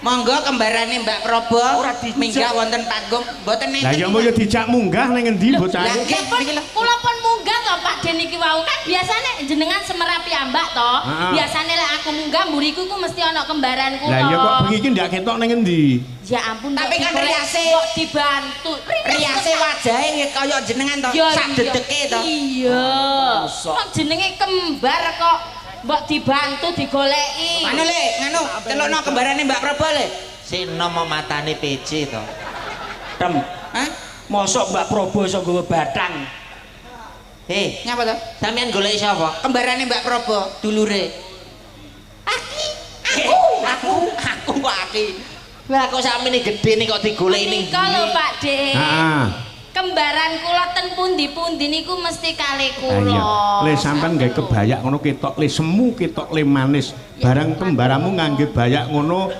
Monggo kembarane Mbak Probo Ora dijak. Minggah wonten panggung mboten Lah enten. ya mau ya dijak munggah ning endi bocah? Lah nggih Lah pun niki lho. Kula pun munggah to, Pak Den, niki wau kan biasane jenengan semerap piyambak to. Heeh. Biasane lek aku munggah mburiku ku mesti ana kembaran kula. Lah iya, kok bengi iki ndak ketok ning endi? Ya ampun, Tapi mbok kan digolek, riase- mbok dibantu. Riase wajahe nggih kaya jenengan to, Ya, sak iya. dedeke to. Iya. Mosok. Kok jenenge kembar kok mbok dibantu digoleki. Anu le, nganu, celokno kembarane Mbak Probo le. Sik enom kok matane PC to. Tem. Hah? Mosok Mbak Probo iso nggawa batang. Hei, Ngapa to? Sampeyan golek sapa? Kembarane Mbak Probo, dulure. Aki, aku, aku kok aki. Lah kok sakmene gedhe nih kok digoleki ning Menika lho, Pak De. Heeh. Kembaran kula ten pundi-pundi niku mesti kalih Ah, kula. iya. Le sampean gawe kebayak ngono ketok le semu, ketok le manis. Barang kembaramu ngangge bayak ngono